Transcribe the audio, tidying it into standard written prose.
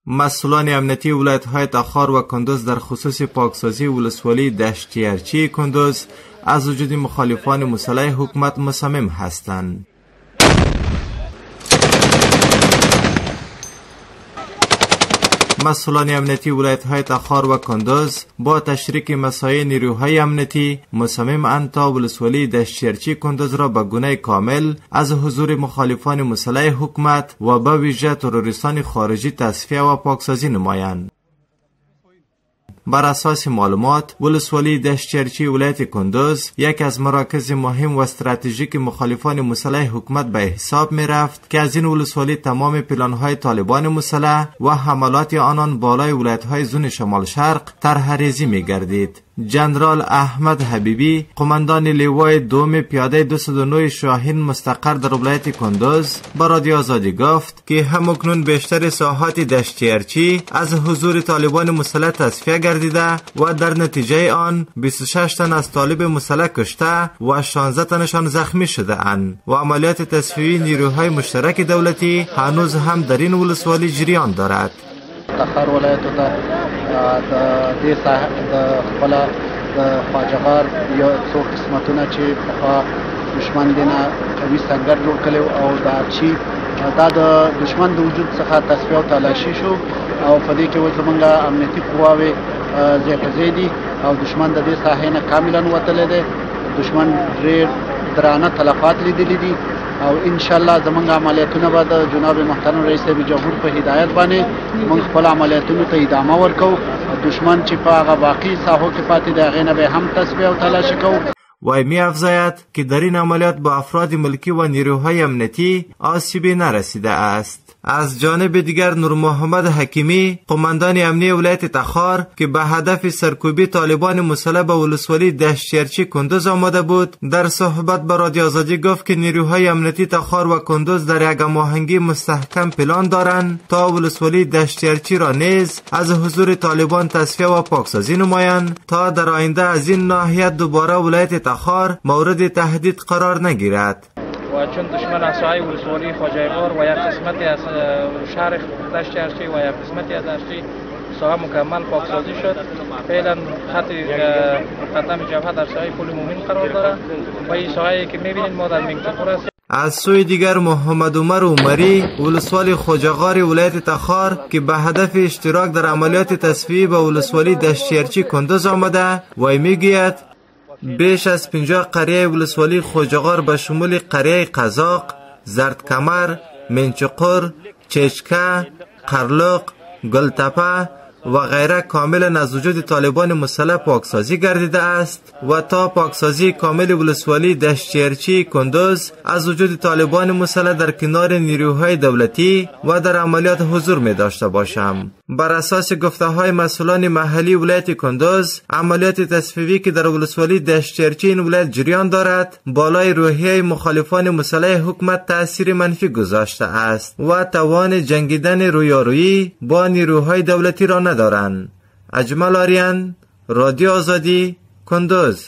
مسئولان امنیتی ولایت‌های تخار و کندز در خصوص پاکسازی ولسوالی دشتی ارچی کندز از وجود مخالفان مسلح حکومت مصمم هستند. مسئولان امنیتی ولایت‌های تخار و کندز با تشریک مساعی نیروهای امنیتی مصمم اند تا ولسوالی دشتیرچی کندز را به گونه کامل از حضور مخالفان مسلح حکومت و به ویژه تروریستان خارجی تصفیه و پاکسازی نمایند. بر اساس معلومات، ولسوالی دشتیرچی ولایت کندز یک از مراکز مهم و استراتژیک مخالفان مسلح حکومت به حساب می رفت که از این ولسوالی تمام پلان‌های طالبان مسلح و حملات آنان بالای ولایت‌های زون شمال شرق طرح ریزی می گردید. جنرال احمد حبیبی، قماندان لیوای دوم پیاده 209 شاهین مستقر در ولایت کندز، به رادیو آزادی گفت که همکنون بیشتر ساحات دشتیرچی از حضور طالبان مسلح تصفیه گردیده و در نتیجه آن 26 تن از طالب مسلح کشته و 16 تنشان زخمی شده اند و عملیات تصفیه نیروهای مشترک دولتی هنوز هم در این ولسوالی جریان دارد. تخار ولایت ته د دې د خپله د خواجه غار یو څو قسمتونه چې پخوا دښمن دې نه قوي سنګر جوړ کړی او د ارچي دا د دښمن د وجود څخه تصفیه او تلاشي شو او په دې کې اوس زمونږ امنیتي قواوې ځای په ځای دي او دښمن د دې ساحې نه کاملا وتلی دی. دښمن ډېر درانه تلفات لیدلي دي او ان شاء الله زمونږ عملیاتونه به د جناب محترم رئیس صاحب جمهور په هدایت باندې موږ خپل عملیاتونو ته ادامه ورکوو. دښمن چې په هغه باقي ساحو کې پاتې دی هغې نه به هم تصفیه او تلاشي کوو. وی می افزاید که در این عملیات با افراد ملکی و نیروهای امنیتی آسیبی نرسیده است. از جانب دیگر نور محمد حکیمی، قماندان امنی ولایت تخار که به هدف سرکوبی طالبان مسلح به ولسوالی دشتیرچی کندز آمده بود، در صحبت با رادیو آزادی گفت که نیروهای امنیتی تخار و کندز در یک هماهنگی مستحکم پلان دارند تا ولسوالی دشتیرچی را نیز از حضور طالبان تصفیه و پاکسازی نمایند تا در آینده از این ناحیه دوباره ولایت تخار مورد تهدید قرار نگیرد. و چون دشمن از ساحه ولسوالی خواجه غار و یک قسمتی از شهر دشت ارچی و یک قسمتی از ارچی ساحه مکمل پاکسازی شد. فعلا خط مقدم جبهه در ساحه پل مومن قرار دارد و این ساحه که میبینید ما در منطقه هستیم. از سوی دیگر محمد عمر عمری، ولسوال خواجه غار ولایت تخار که به هدف اشتراک در عملیات تصفیه به ولسوالی دشتیرچی کندز آمده، وی میگوید بیش از 50 قریه ولسوالی خواجه غار به شمول قریه قزاق، زردکمر، منچقر، چچکه، قرلق، گلتپه و غیره کاملا از وجود طالبان مسلح پاکسازی گردیده است و تا پاکسازی کامل ولسوالی دشتیرچی کندز از وجود طالبان مسلح در کنار نیروهای دولتی و در عملیات حضور می داشته باشم. بر اساس گفته های مسئولان محلی ولایت کندز، عملیات تصفیوی که در ولسوالی دشتیرچی این ولایت جریان دارد بالای روحیه مخالفان مسلح حکومت تاثیر منفی گذاشته است و توان جنگیدن رویارویی با نیروهای دولتی را ندارند. اجمل آریان، رادیو آزادی، کندز.